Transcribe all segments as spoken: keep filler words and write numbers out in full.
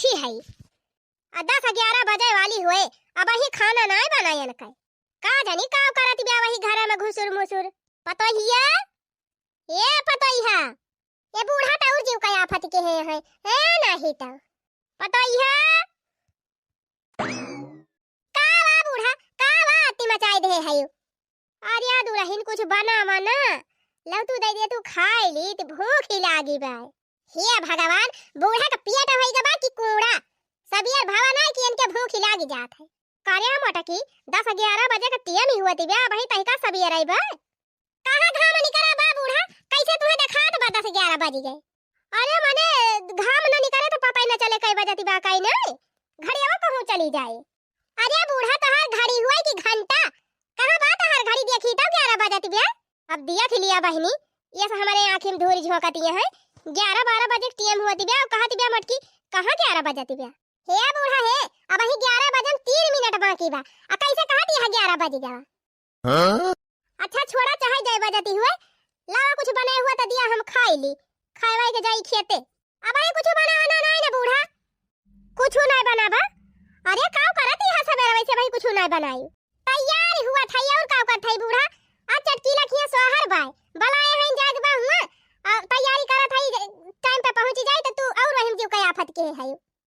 उठी है। आ दस ग्यारह बजे वाली होए, अबहीं खाना नाय बनायन कै। का जानी का करत बिया वही घरा में घुसुर मुसुर। पतोहिया, ए पतोहिया, ए बूढ़ा त और जीव का आफत के है, है, है नाही त। पतोहिया, का बा बूढ़ा, का बा आती मचाई दे है? अरे दुलहिन, कुछ बनावा ना, लव तू दे दे, तू खाई ली, त भूख ही लागी बा। हे भगवान, बूढ़ा का पेट होई गवा कि कूड़ा? सबियर भवा ना कि इनके भूख ही लागी जात है। करे मोटकी, दस ग्यारह बजे का टेम ही हुआ दिव्या, अबहीं तहिका सबियर आई बा। कहाँ घाम निकरा बा बूढ़ा, कैसे तुहे देखात बा दस ग्यारह बज गए? अरे मने घाम न निकरे त पता ही न चले कई बजती बा कई नहीं, घड़ियावा कहूँ चली जाए। अरे बूढ़ा, तोहार घड़ी हुआ कि घंटा? कहाँ बा तोहार घड़ी? देखी तो ग्यारह बजत बिया। अब दिया थी लिया बहिनी, ये से हमारे आँखी में धूरी झोंकत ये है। ग्यारह बारह बजे के टेम हुआ दिव्या, और कहा दिव्या मोटकी, कहाँ ग्यारह बजत बिया? हे बूढ़ा हे, अबहीं ग्यारह बजन तीन मिनट बाकी बा, आ कैसे कहा दिया ग्यारह बज गया? हाँ? अच्छा छोड़ा, चाहे जय बजती हुए, लावा कुछ बनाए हुआ त दिया, हम खाई ली, खाए वाए के जाई खेते। अबहीं कुछ बनावा ना, नाय ना बूढ़ा, कुछ नाय बनाबा। अरे काव करत यहाँ सवेरे वैसे भाई कुछ नाय बनाई। तैयार हुआ था और काव करत है बूढ़ा, आज चटकीला खिया सोहर बाय, बलाए हैं जाग बा हुआ, आ, तैयारी करत है, टाइम पे पहुँची जाए त तू और वही जीव के आफत के है।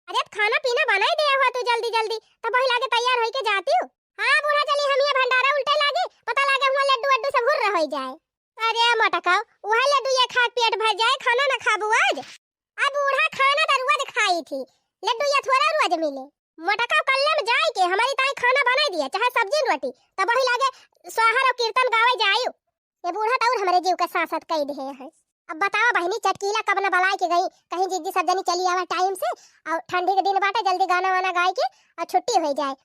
अरे त खाना पीना बनाई दे हुआ तू जल्दी जल्दी, तब वही लागे तैयार होई के जाती हूँ। हाँ बूढ़ा, चली हम ये भंडारा उल्टे लागे, पता लागे हुआ लड्डू वड्डू सब हुर्र होई जाए। अरे मोटका, वह लड्डू ये खा के पेट भर जाए, खाना ना खाबू आज। अब बूढ़ा खाना त रोज खाई थी, लड्डू ये थोड़ा रोज मिले। मोटका कल्ले में जाए के हमारी ताई खाना बनाई दिया, चाहे सब्जी रोटी, तब वही लागे सोहर और कीर्तन गावे जायु। ये बूढ़ा त और हमरे जीव के सासत कई दे है। अब बतावा बहिनी, चटकीला कब न बलाए के गई, कहीं जिज्जी सब जनी चली आवा टाइम से, और ठंडी के दिन बाटे, जल्दी गाना वाना गाए के और छुट्टी हो जाए।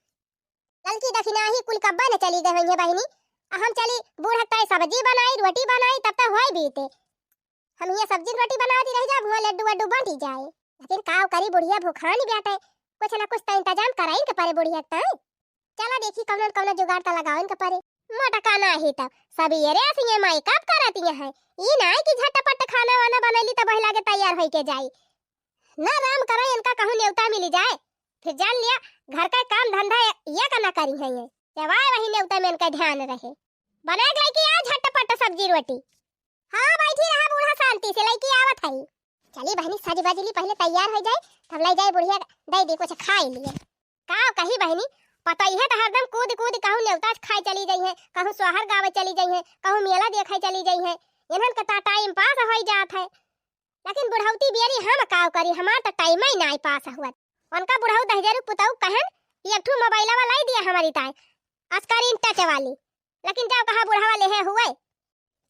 ललकी दखिनाही कुल कब्बा न चली गई होइहे बहिनी, आ हम चली बूढ़ा ताई सब्जी बनाई, रोटी बनाई, तब तक होई बीते। हम हियाँ सब्जी रोटी बनावती रह जाब, हुआँ लड्डू वड्डू बंटी जाए। लेकिन काव करी, बुढ़िया भुखान बाटे, कुछ ना कुछ त इंतजाम कराइन के परे बुढ़िया ताई। चला देखी कौनो न कौनो जुगाड़ त लगावन के परे। मोटका नाही त सबियरे से ये माई कब करत ये है। ई नाही कि झटपट खाना वाना बनैली त वही लागे तैयार होई के जाई। ना राम करे इनका कहूँ नेवता मिली जाए, फिर जान लिया घर का काम धंधा ये, ये का ना करी है ये। जवाए वही नेवता में इनका ध्यान रहे। बनाए के लइकी आ झटपट सब्जी रोटी। हाँ बैठी रहा बूढ़ा, शांति से लइकी आवत है। चली बहिनी सज बज ली, पहले तैयार हो जाए, तब ले जाए बुढ़िया दे दी कुछ खाए लिए। का कही बहिनी, पतोहिया त हरदम कूद कूद कहूँ नेवता खाए चली जाई है, कहूँ सोहर गावे चली जाई है, कहूँ मेला देखे चली जाई है। इन्हन के त टाइम पास होई जात है। लेकिन बुढ़ौती बियरी हम काव करी, हमार त टाइम ही नाई पास हुआ। उनका बुढ़ऊ दहिजरू पुतऊ कहन कि एक ठू मोबाइलवा लाई दिया हमारी ताई, स्क्रीन टच वाली। लेकिन जब कहा बुढ़वा लेहे हुए,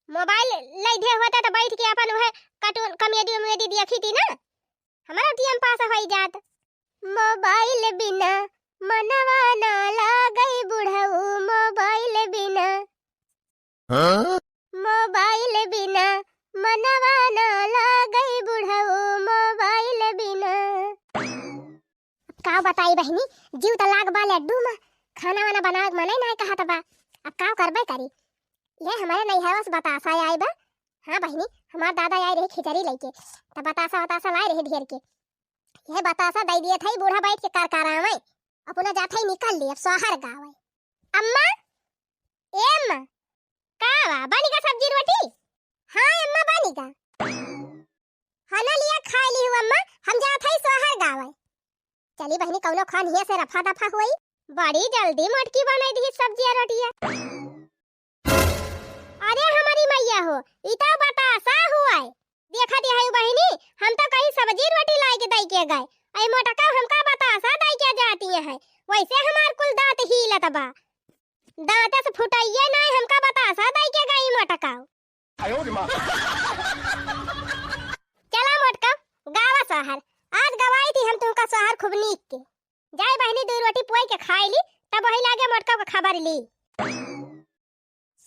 मोबाइल लाई दिए हुआ त बैठ के अपन वह कार्टून कॉमेडी उमेडी देखी थी ना, हमारा टाइम पास होई जात। मोबाइल बिना मनवा ना लागई बुढ़ऊ, मोबाइल बिना। हाँ? मोबाइल बिना मनवा ना लागई बुढ़ऊ, मोबाइल बिना। अब का बताई बहिनी, जीव त लाग बा लड्डू में, खाना वाना बनावे के मने ना कहत बा। अब का करबे करी? ये हमारे नैहरवा से बतासा आए बा। हाँ बहिनी, हमार दादा आए रहे खिचड़ी लेके, त बतासा वतासा लाए रहे ढेर के। ये बतासा दे दिए थे, बूढ़ा बैठ के करकरावे, अपना जात है निकल लिए, अब सोहर गावे। अम्मा, ए अम्मा, का बा, बनी का सब्जी रोटी? हाँ अम्मा, बनी का। हना लिया खाए ली हूँ अम्मा, हम जात है सोहर गावे। चली बहिनी, कौनो खान हिया से रफा दफा हुई। बड़ी जल्दी मोटकी बनाई दी सब्जी और रोटिया। अरे हमारी मैया हो, ई तो बतासा हुआ है। देखा दिया है बहिनी, हम तो कहीं सब्जी रोटी लाई के दई के गए, आई मोटका हमका बतासा दई के जाती है। वैसे हमार कुल दांत हीलत बा, दांत से फुटाइए ना, हमका बतासा दई के गई मोटका। आयो रे माँ। चला मोटका, गावा सोहर, आज गवाई थी हम तुमका सोहर खूब नीक के। जाए बहिनी, दू रोटी पोई के खाई ली, तब वही लागे मोटका के खबर ली।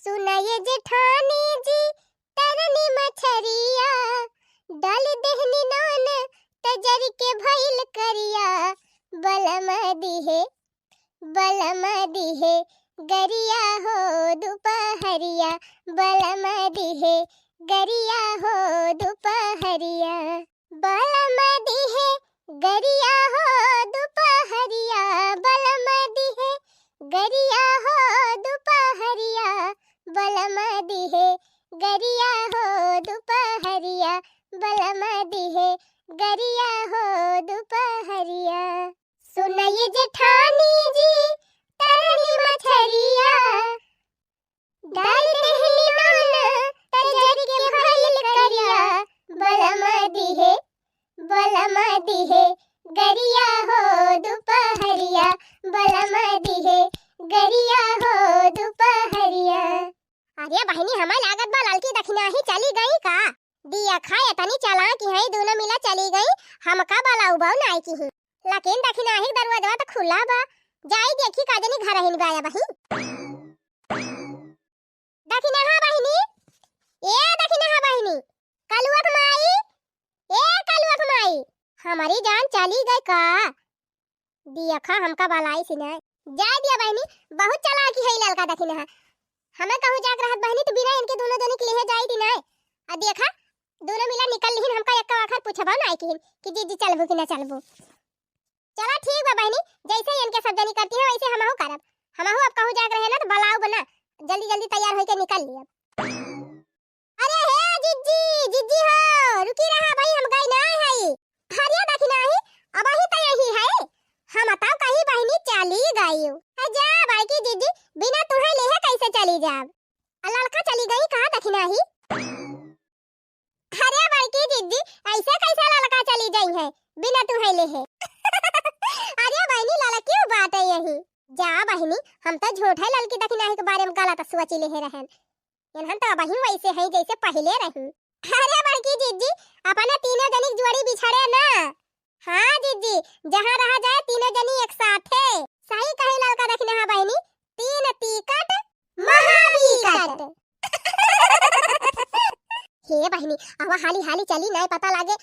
सुना ये जेठानी जी, तरनी मछरिया, डाल देहनी नून, तजर के भइल करिया, बलमा दिहे, बलमा दिहे, गरिया हो दुपहरिया, बलमा दिहे, गरिया हो दुपहरिया, बलमा दिहे, गरिया हो दुपहरिया बलम दिहे, गरिया हो दुपहरिया बलम दिहे, गरिया हो दुपहरिया बलम दिहे, गरिया हो दुपहरिया। सुनइए जेठानी जी, तरली मछरिया, डाल देहनी नून, त जरि के भइल करिया, बलम दिहे, बलम दिहे, गरिया हो दुपहरिया, बलम दिहे, गरिया हो दुपहरिया। अरे बहिनी, हमें लागत बा ललकी दखिनाही चली गई का? दिया खाए तनी चला कि हई, दुनो मिला चली गई, हमका बलाउ बउ नाई किही। लेकिन दखिनाही दरवाजवा त खुला बा, जाई देखी का जनी घर हिन बा या बही। दखिनहा बहिनी, ए दखिनहा बहिनी, कलुआ क माई, ए कलुआ क माई, हमरी जान चली गई का? दियखा हमका बलाइस ही नाय। जाए दिया बहिनी, बहुत चालाकी है ई ललका दखिनहा। हमें कहूँ जाक रहत बहिनी, त बिना इनके दुनो जनी के लिहे जाइत ही नाय। आ देखा, दुनो मिला निकल लिहिन, हमका एक्का आखर पूछबो नाय किहिन कि जीजी चलबू कि ना चलबू। चला ठीक बा बहिनी, जैसे इनके सब जनी करती हैं वैसे हमहू करब। हमहू अब कहूँ जाए के रहे ना त बलाउ बना, जल्दी जल्दी तैयार होइके निकल लियब। अरे हे जिज्जी, जिज्जी हो, रुकी रहा भाई, हम गई ना हई। अरे दखिनाही, अबही त यही है। हम बताओ कहीं बहिनी चली गई। आ जा बड़की जिज्जी, बिना तुहे लेहे कैसे चली जाब? आ ललका चली गई कहाँ दखिनाही? अरे बड़की जिज्जी, ऐसे कैसे ललका चली जाई है बिना तुहे लेहे? अरे बहिनी, ललकियो बात है यही। जा बहिनी, हम त झूठे ललकी दखिनाही के बारे में गलत सोची लेहे रहन। इन्हन त अबही वैसे हैं जैसे पहिले रही। अरे बड़की जिज्जी, अपने तीनों जनी के जोड़ी बिछड़े ना। हाँ जिज्जी, जहाँ रहा जाए तीनों जनी एक साथे। सही कहे ललका दखिनहा बहिनी, तीन तीकट महाबीकट। हे बहिनी, आवा हाली हाली चली, नाय पता लागे,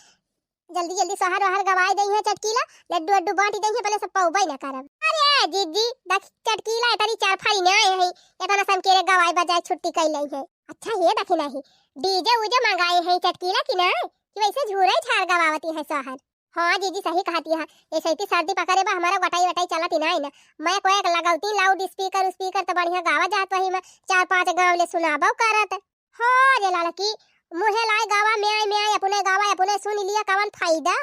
जल्दी जल्दी सोहर वहर गवाए दई है चटकीला, लड्डू अड्डू बांटी दई है, पहले सब पौबे न करब। अरे जिज्जी, देख चटकीला इतनी चरफरी नाय है, इतना सन केरे गवाए बजाए छुट्टी कई लई है। अच्छा हे दखिनही, डीजे उजे मंगाए हैं चटकीला कि नाय, कि वैसे झूरे झार गवावती है सोहर? हाँ जीजी, सही कहती है। ऐसे ही सर्दी पकड़े बा, हमारा गोटाई वटाई चलत ही नाई ना। माइक वाइक लगौती, लाउड स्पीकर उस्पीकर, त बढ़िया गावा जात वही में, चार पांच गाँव ले सुनाबो करत। हाँ रे ललकी, मुँहे लाए गावा, म्याय म्याय, अपने गावा, अपने सुन लिया, कवन फायदा?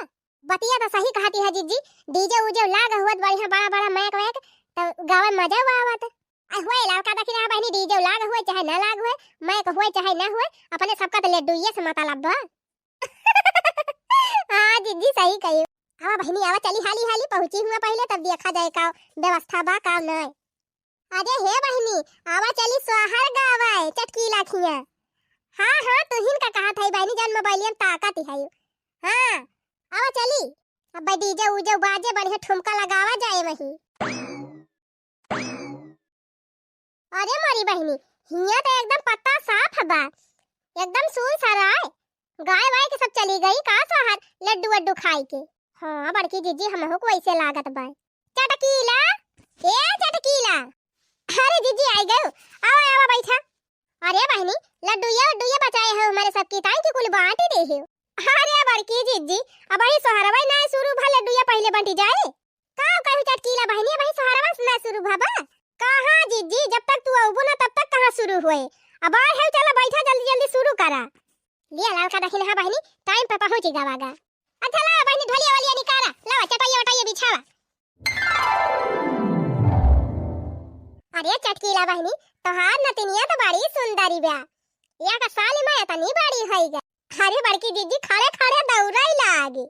बतिया त सही कहती है जीजी, डीजे उजे लाग हुअत बढ़िया, बड़ा बड़ा माइक वाइक, त गावे मजा आवत। आ हुए ललका दखिनहा बहिनी, डीजे लाग हुए चाहे ना लाग हुए, माइक हुए चाहे ना हुए, अपने सबका त लड्डुइये से मतलब बा। हाँ जिज्जी, सही कही। आवा बहिनी, आवा, चली हाली हाली पहुँची हुआ पहिले, तब देखा जाए का व्यवस्था बा का नाय। अरे हे बहिनी, आवा चली सोहर गावे चटकीला खिया। हाँ हाँ, तुहिन का कहत है बहिनी, जन मोबाइलिया में ताकत है। हाँ, आवा चली। अब डीजे उजे बाजे, बढ़िया ठुमका लगावा जाए वही। अरे मोरी बहिनी, हियाँ त एकदम पत्ता साफ बा, एकदम सुन सराय। गाय वाय के सब चली गई का सोहर लड्डू वड्डू खाई के? हाँ बड़की जीजी, हमहू को वैसे लागत बा। चटकीला, ए चटकीला, अरे जीजी आई गयो, आवा आवा बैठा। अरे बहिनी, लड्डुया उड्डुया बचाए हो हमारे सबकी ताई की कुल बांटी दे हो। अरे बड़की जीजी, अबही सोहरवा ना शुरू भा, लड्डुया पहिले बंटी जाए। का कहू चटकीला बहिनी, अबही सोहरवा ना शुरू भा बा। कहाँ जीजी, जब तक तू अउबू ना तब तक कहाँ शुरू हुए। अब आए है, चला बैठा, जल्दी जल्दी शुरू करा। लिया ललका दखिनहा बहिनी, टाइम पे पहुँची गवागा। अच्छा ला बहिनी, ढोलिया वलिया निकारा, लावा चटैया वटैया बिछावा। अरे चटकीला बहिनी, तोहार नतिनिया तो बड़ी सुंदरी बा। या का साल में इतनी बड़ी होई गई। अरे बड़की जीजी, खड़े खड़े दौड़ाई लागी।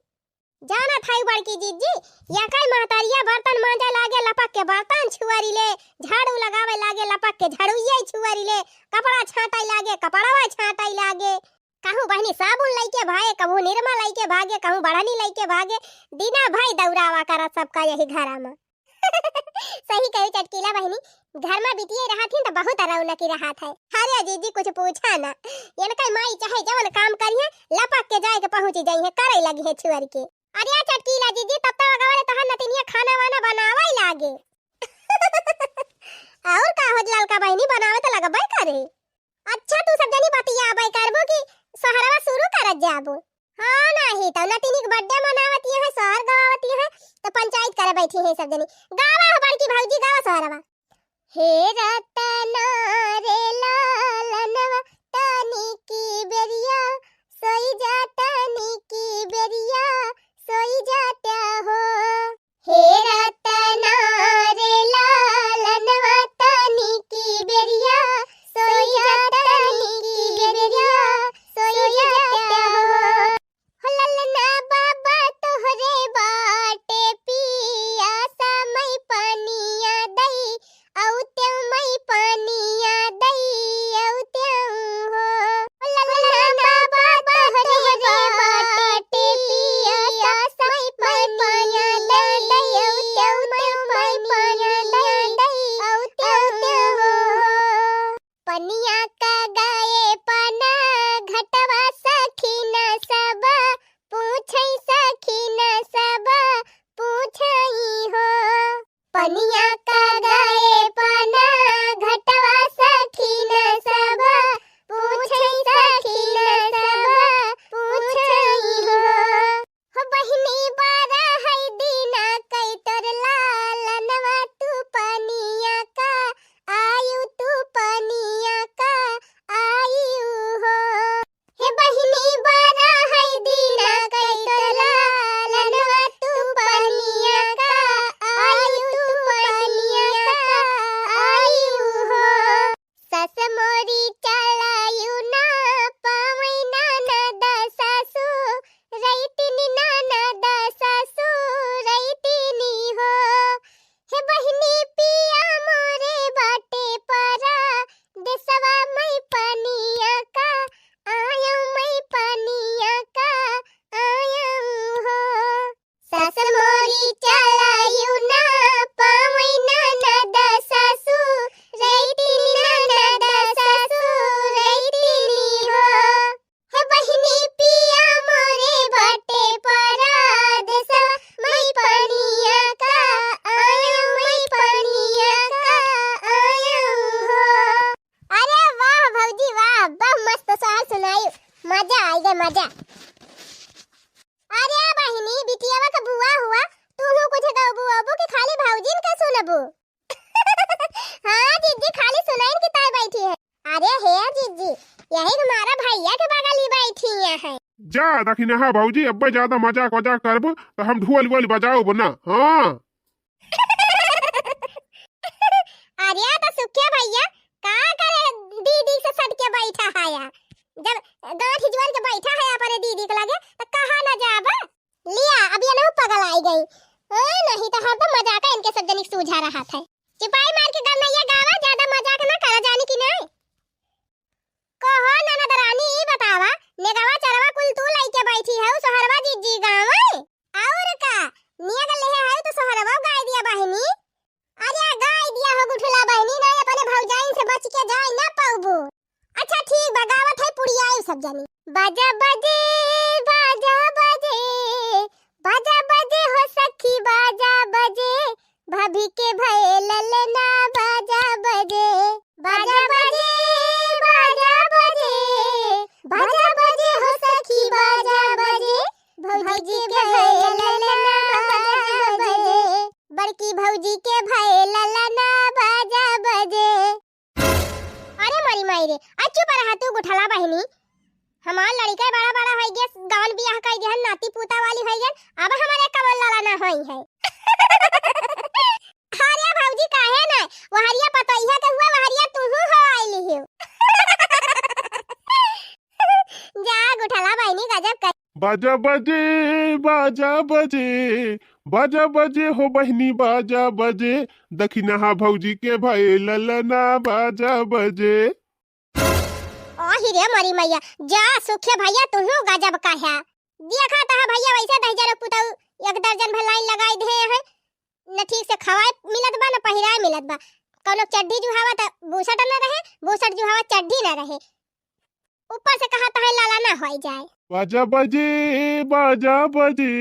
जानत हई बड़की जीजी, या कई महतरिया बर्तन मांजे लागे लपक के, बर्तन छुअरी ले, झाड़ू लगावे लागे लपक के, झाड़ुइये छुअरी ले, कपड़ा छांटाई लागे, कपड़वा छांटाई लागे। कहूँ बहिनी साबुन लइके भागे, कहूँ निरमा लइके भागे, कहूँ बढ़नी लइके भागे, दिना भई दौड़ावा करत सबका यही घरा में। सही कही चटकीला बहिनी, घर में बिटिये रहत ही तो बहुत रौनकी रहत है। अरे जीजी कुछ पूछा ना, इनका माई चाहे जवन काम करिहे, लपक के जाए के पहुँची जाइहे, करे लगिहे छुअर के। अरे चटकीला जीजी, तब तक अगवा ले तोहर नतिनिया खाना वाना बनावे लागे। और का हो ललका बहिनी, बनावे तो लगबे करे। अच्छा, तू सब जनी बतियाबे करबो कि सोहरवा शुरू करत जाबो? हाँ, नाही तो नतिनी के बर्थडे मनावत ये है, सोहर गवावत बैठी हैं सब जनी। गावा हो बड़की भौजी, गावा सोहरवा। हे रतना रे लालनवा, तनी की बेरिया, सोई जा तनी की बेरिया, सोई जा त्या हो। हे रतना रे लालनवा, तनी की बेरिया, सोई जा तनी की बेरिया, सोई जा त्या हो। हो ललना बाबा तोहरे बाटे पियासा, मई पनिया दई, औ तेउ मई पनिया दई, औ तेउ हो। हो ललना बाबा तोहरे बाटे पियासा, मई पनिया दई, औ तेउ मई पनिया दई, औ तेउ हो। पनिया का गाए पना घटवा सखी न सब, पूछई सखी न सब, पूछई हो। पनिया का गाए पना घटवा सखी न सब, पूछई सखी न सब, पूछई हो। हो बहिनी बारह है दीना कई तोर लालनवा तू पनिया का आयु, तू पनिया का आयु हो। हे बहिनी बारह है दीना कई तोर लालनवा तू पनिया का आयु, तू पनिया का आयु हो। सास मोरी चलायु ना पावै ननद ससुरैतिनी, ननद ससुरैतिनी हो। हे बहिनी पिया मोरे बाटे परा देसवा, मई पनिया का आयौ, मई पनिया का आयौ हो। सास मोरी चलायु ना पावै ननद ससुरैतिनी, ननद ससुरैतिनी हो। हे बहिनी पिया मोरे बाटे परदेसवा, मई पनिया का आयौ, मई पनिया का आयौ हो। अरे वाह भौजी वाह, बहुत मस्त सोहर सुनाई, मजा आइ गए मजा। अरे बहिनी, बिटियावा के बुआ हुआ, तू हूँ कुछ गौबू अबू कि खाली भौजीन के सुनबू? हाँ जिज्जी, खाली सुनाइन की ताई बैठी है। अरे हे जिज्जी, यही हमारा भैया के बगल ही बैठी है। जा दखिनहा भौजी, अब्बे ज्यादा मजाक वजाक करबू तो हम ढोल वोल बजाउब ना। हाँ। अरे तो सुखिया भैया, का करे दीदी से सट के बैठा है या? जब गांठ जोड़ के बैठा है अपने दीदी के लगे, तो कहाँ न जाबा? लिया, अब ये नहु पगल आई गई। हाँ, नहीं तो हरदम मजाक इनके सब जनिक सूझा रहा था। चिपाई मार के गवनैया गावा, ज्यादा मजाक ना करा, जानी कि नहीं? कहो ननद रानी, ई बतावा, नेगवा चरवा कुल तू लइके बैठी हऊ, सोहरवा जिज्जी गावे? और का, नेग लेहे हऊ तो सोहरवा गाय दिया बहिनी। अरे गाय दिया हो गुठला बहिनी, नहीं अपने भौजाइन से बच के जाए ना पाउबू। अच्छा ठीक बा, गावत है पुड़ियाई सब जनी। बाजा बजे, बाजा बजे, बाजा बजे हो सखी, बाजा बजे, भाभी के भए ललना बाजा बजे। बाजा बजे, बाजा बजे, बाजा बजे हो सखी, बाजा बजे, भौजी के भए ललना बाजा बजे, बड़की भौजी के भए ललना बाजा बजे। अरे मोरी माई रे, आ चुप रहा तू गुठला बहिनी। हमार लड़िका बड़ा बड़ा होइ गया, गवन बियाह कइ दिहन, नाती पूता वाली होइ गन, अब हमारे कवन ललना होइ है। अरे भौजी काहे ना, वहरिया पतोहिया के हुआ, वहरिया तुहू हो आइली हो। जा गुठला बहिनी गजब कर। बाजा बजे, बाजा बजे, बाजा बजे हो बहिनी बाजा बजे, दखिनहा भौजी के भए ललना बाजा बजे। आही रे मोरी मैया, जा सुखे भैया तुहू गजब का है। देखा तहा भैया वैसे दहिजर पुतऊ एक दर्जन भर लाइन लगाई दे हैं। न ठीक से खवाए मिलत बा, न पहिराए मिलत बा। कौनो चड्ढी जुहावा त बूसट न रहे, बूसट जुहावा चड्ढी न रहे। ऊपर से कहा तहे लाला ना होई जाए। बाजा बजे, बाजा बजे,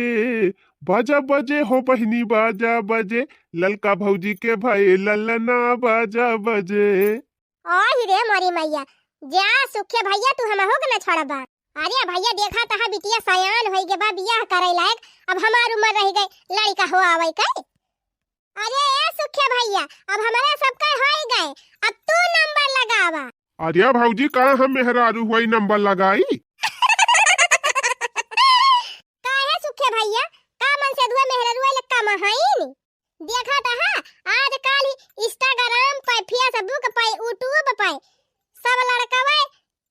बाजा बजे हो बहिनी बाजा बजे, ललका भौजी के भए ललना बाजा बजे। आही रे मोरी मैया, जा सुखे भैया तू हमहू के न छोड़बा। अरे भैया देखा तहा बिटिया सयान होई गे बा बियाह करे लायक, अब हमार उम्र रह गई लड़िका हो आवे के। अरे ए सुखे भैया, अब हमरा सबका होई गए, अब तू नंबर लगावा। अरे भौजी, का हम मेहरारू हुई नंबर लगाई? काहे सुखे भैया, का मनसेधुआ मेहरारू वाले कम हईन? देखा त हा, आजकल Instagram पे, Facebook पे, YouTube पे सब लड़कवे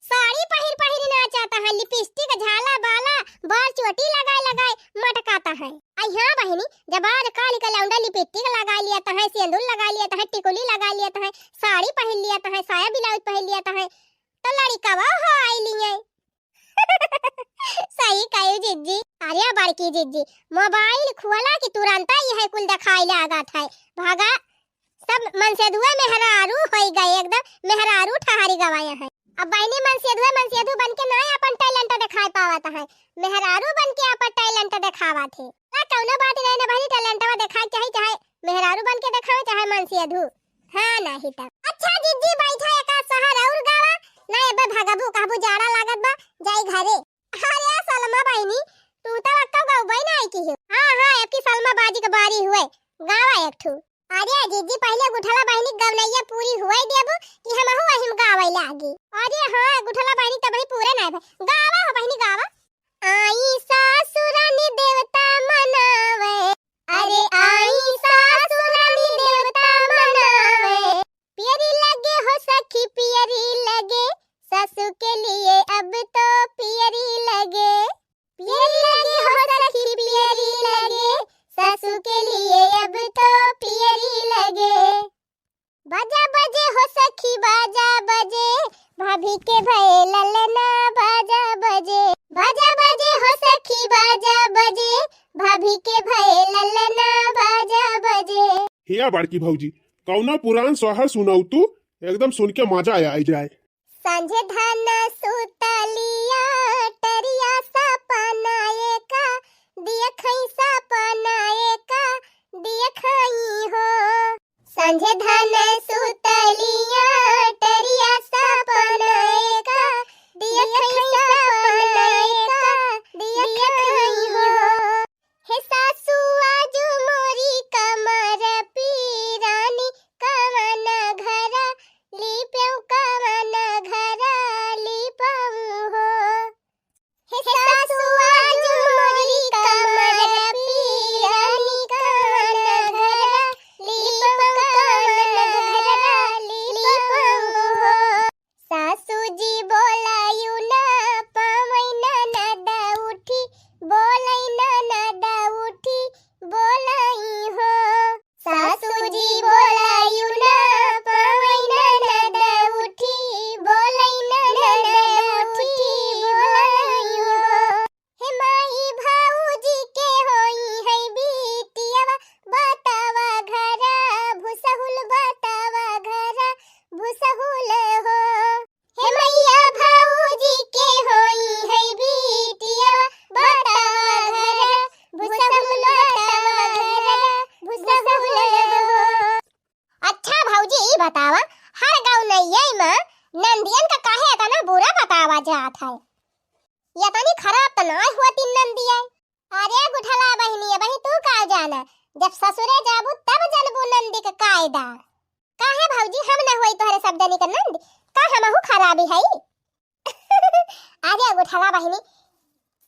साड़ी पहिर पहिर नाचत है, लिपस्टिक, झाला, बाला, बाल चोटी लगाए लगाए मटकात है। आई हाँ बहिनी, जब आजकल के लौंडा लिपस्टिक लगा लियत है, सेंदूर लगा लियत है, टिकुली लगा लियत है, साड़ी पहिर लियत है, साया ब्लाउज पहिर लियत है, तो लड़िकवा हो आई लिए। सही कहू जिज्जी। अरे बड़की जिज्जी, मोबाइल खोला कि तुरंत यह कुल दिखाई लागत है। भागा, सब मनसेधुआ मेहरारू होई गए, एकदम मेहरारू ठहरी गवाए हैं। अब बहिनी मनसेधुआ मनसेधु बन के ना अपन talent दिखाई पावत है, मेहरारू बन के अपन talent दिखावत है। ना कौनो बात नहीं ना बहिनी, talentवा दिखाए चाहे चाहे मेहरारू बन के दिखावे चाहे मनसेधु। हाँ नहीं तब। अच्छा जिज्जी बैठा एक आध सहर और गावा, ना एबे भगबू कहबू जाड़ा लागत बा, जाई घरे। अरे सलमा बहिनी, तू तो अक्का गौबई ना आई की हो। हाँ हाँ, अब की सलमा बाजी के बारी हुए, गावा एक ठू। अरे जिज्जी, पहले गुठला बहिनी गवनैया पूरी हुए देबू कि हमहू वहिम गावे लागी। अरे हाँ, गुठला बहिनी तब ही पूरे ना भे। गावा हो बहिनी, गावा। आई सासुरानी देवता मनावे, अरे आई सासुरानी देवता मनावे। पियरी लगे हो सखी, पियरी लगे, सासू के लिए अब तो पियरी लगे। पियरी लगे हो सखी, पियरी लगे, सासू के लिए अब तो पियरी लगे। बाजा बजे हो सखी, बाजा बजे, भाभी के भए ललना बाजा बजे। बाजा बजे हो सखी, बाजा बजे, भाभी के भए ललना बाजा बजे। हिया बड़की भौजी, कौनो पुरान सोहर सुनाऊ तू, एकदम सुन के मजा आ जाए। सांझे धन सुतलिया टरिया सपना एका दियखई, सपना एका दियखई हो। सांझे धन सुतलिया टरिया सपना एका दियखई, सपना एका दियखई हो। हे सासू आजु मोरी कमर पीरानी, कवन घरा लिपेउ, कवन घरा लिपेउ हो। हे सासू आजु मोरी कमर पीरानी, कवन घरा लिपेउ, कवन घरा लिपेउ हो। सासू जी बोलायु ना पावै ननद उठी, बोलै ननद उठी, बोलाई हो। सासू जी बोलायु ना पावै ननद उठी, बोलै ननद उठी, बोलाई हो। हे माई भौजी के होई है बिटियवा, बतावा घरा भुसहुल, बतावा घरा भुसहुल हो। हे मैया भौजी के होई है बिटियवा, बतावा घरा भुसहुल, बतावा घरा भुसहुल हो। अच्छा भौजी, ई बतावा, हर गवनैया में नंदियन का काहे इतना बुरा बतावा जात है? ये तनी खराब त ना हुआ तीन नंदिया। अरे गुठला बहिनी, अबही तू का जाना, जब ससुरे जाबू तब जनबू नंदी के कायदा। काहे भौजी, हम न होई तोहरे सब जनी के नंद? का हमहू खराबी हई? अरे गुठला बहिनी,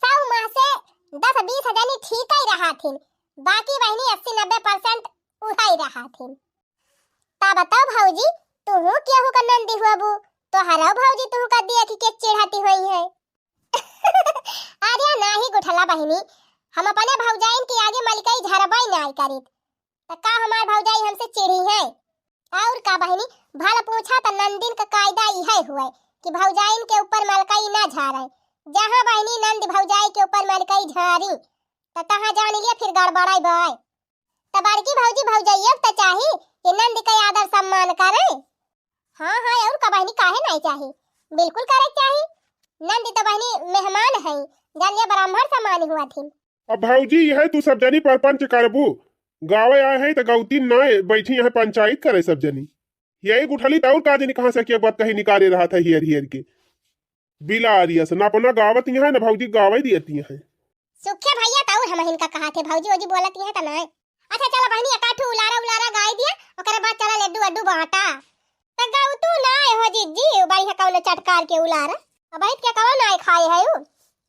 सौ माह से दस बीस जनी ठीक ही रहा थिन, बाकी बहिनी अस्सी नब्बे percent उहाई रहा थिन। ता बताओ भौजी, तुहू केहू का नंदी हुआबू? तोहरो भौजी तुहू का देख के चिढ़ती होई है। अरे नाही गुठला बहिनी, हम अपने भौजाइन के आगे मलिकाई झरबाई नाई करीत, त का हमार भौजाई हमसे चिढ़ी है? और का बहिनी, भल पूछा त नंदिन का कायदा इहे हुए कि भौजाइन के ऊपर मलकाई ना झारे। जहाँ बहिनी नंद भौजाई के ऊपर मलकाई झारी, त तहाँ जान लिया फिर गड़बड़ाई बाय। त बड़की भौजी भौजैया त चाही कि नंद के आदर सम्मान करे। हाँ, हाँ, और का बहिनी, काहे नाई चाही? बिल्कुल करे के चाही। नंद त बहिनी मेहमान है, जान लिया ब्राह्मण समान हुआ थी। अब भौजी, यह तू सब जनी परपंच करबू, गावे आए हैं त गौती ना बैठी यहाँ पंचायत करे सब जनी। यही गुठली त और का जनी कहाँ से के बात कही निकाले रहा था हियर हियर के। बिलारिया से ना अपना गावत यहाँ है, ना भौजी गावे दियत यहाँ है। सुखे भैया, त और हम इनका कहा थे, भौजी ओजी बोलत यहाँ त ना। अच्छा चला बहिनी, एकाठू उलारा उलारा गाई दिया, ओकरे बाद चला लड्डू वड्डू बाँटा। त गाऊ तू नाय हो जिज्जी, बढ़िया कौनो चटकार के उलारा। अब बैठ के कौन नाय खाए है उ?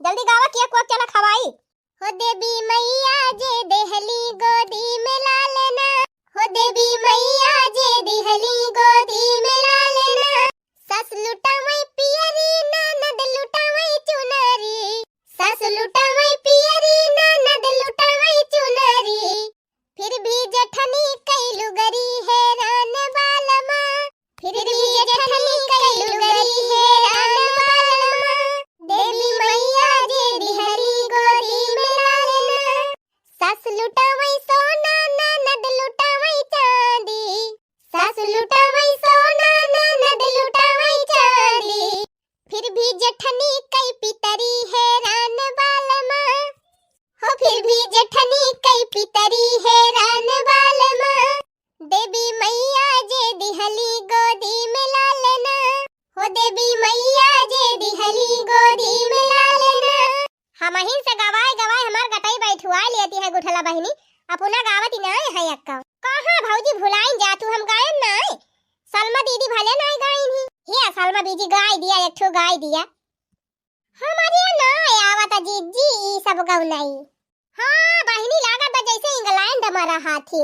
जल्दी गावा, केक वेक चला खवाई। हो देवी मैया जे देहली गोदी में लालना, हो देवी मैया जे देहली गोदी में लालना। सास लुटावै पियरी, ननद लुटावै चुनरी, सास लुटावै पियरी, ननद लुटावै चुनरी। फिर भी जेठनी कैलू गरी हैरान बालमा, फिर भी जेठनी कैलू गरी हैरान बालमा। देवी मैया जे दिहली गोदी में लालना, सास लुटावै सोना, ननद लुटावै चांदी, सास लुटावै सोना, ननद लुटावै चांदी। फिर भी जेठनी कई पितरी हैरान बालमा, हो फिर भी जेठनी कई पितरी हैरान बालमा। देवी मैया जे दिहली गोदी में लालना, हो देवी मैया जे दिहली गोदी में लालना। हमहिन से गवाए गवाए हमार गटई बैठुआ लेती है गुठला बहिनी, अपना गावत ही नाय है अक्का। कहाँ भौजी भुलाइन जा तू, हम गायन नाय। सलमा दीदी भले नाय गाइन ही। हिया सलमा बीजी गाय दिया, एक ठो गाय दिया। हमरे नाय आवत जिज्जी ई सब गौनाई। हाँ बहिनी, लागत बा जैसे इंग्लैंड में रहा थी।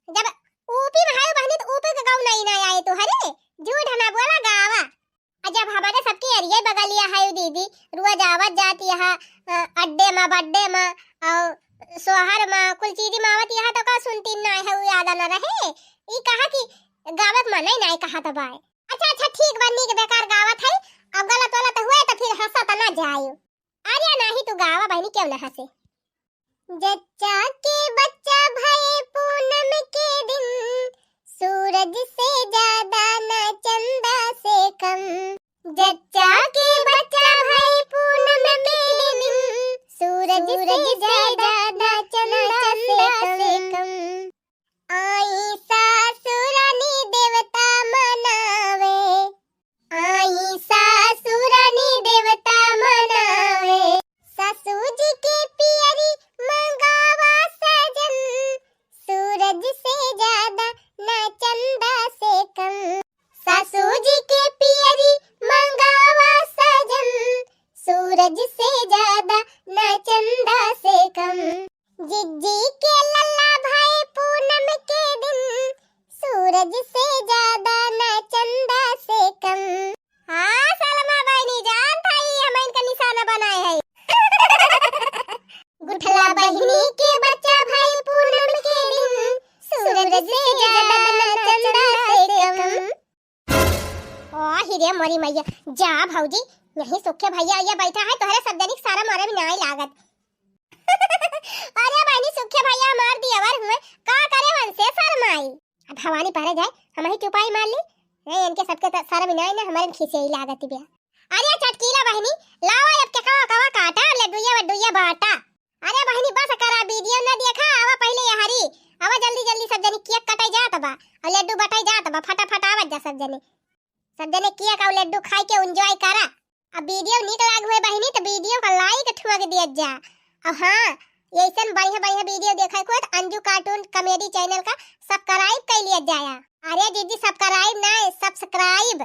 जब ऊपी में हायो बहिनी तो ऊपी के गौनाई ना आए तो हरे, झूठ ना बोला गावा। आ जब हमारे सबके एरिया बगलिया है दीदी, रोज आवत जात यहाँ, अ, अड्डे मा, बड्डे मा, और सोहर मा, कुल चीज मा आवत यहाँ तो का सुनती ना है, उ याद ना रहे। ई कहा कि गावत मना ही ना कहा तो बाय। अच्छा, अच्छा, ठीक बा, नीक बेकार गावत है, अब गलत वलत हुए तो फिर हंसा तो ना जाए। अरे नाही तू गावा बहिनी, क्यों ना हंसे। जच्चा के बच्चा भये पूनम के दिन, सूरज से ज्यादा ना चंदा से कम। जच्चा के बच्चा भये पूनम के दिन, सूरज से ज्यादा ना चंदा से कम। आई सासुरानी देवता मनावे, आई सासुरानी देवता मनावे। सासू जी के पियरी मंगावा सजन, सूरज से ज्यादा ना चंदा से कम। सासू जी के पियरी मंगावा सजन, सूरज से ज्यादा ना चंदा से कम। जिज्जी के लल्ला भये पूनम के दिन, सूरज से ज्यादा ना चंदा से कम। हाँ सलमा बहिनी, जानत है हमइन का निशाना बनाए है। गुठला बहिनी के बच्चा भये पूनम के दिन, सूरज से ज्यादा ना चंदा से कम। ओ हिरे मोरी मैया, जा भौजी, यहीं सुखे भैया ये बैठा है, तोहरे सब जनी के शरम वरम नाय लागत। अरे बहिनी, सुखे भैया हमार दियवर हुए, का करे उनसे शरमाई। अब भवानी पहरे जाए, हम ही चुपाई मार ली। नहीं, इनके सबके त शरम नाय ना, हमारे खीसे ही लागत बिया। अरे चटकीला बहिनी, लावा अब के कवा कवा काटा, लड्डुया वड्डुया बाटा। अरे बहिनी, बस करा, वीडियो न देखा, आवा पहिले यहरी, आवा जल्दी जल्दी, सब जनी केक कटाई जात बा और लड्डू बटाई जात बा, फटाफट आवत जा सब जनी, सब जने केक और लड्डू खाई के एंजॉय करा। अब वीडियो नीक लाग हुए बहिनी तो वीडियो का लाइक ठुआ के दिया जा। और हाँ, ऐसन बढ़िया बढ़िया वीडियो देखा को तो अंजू कार्टून कॉमेडी चैनल का सब्सक्राइब कर लिया जाया। अरे दीदी, सब्सक्राइब ना, सब्सक्राइब।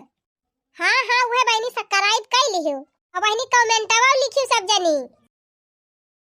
हाँ हाँ, वह बहिनी सब्सक्राइब कर लियो। अब बहिनी कमेंटवा लिखियो सब जनी।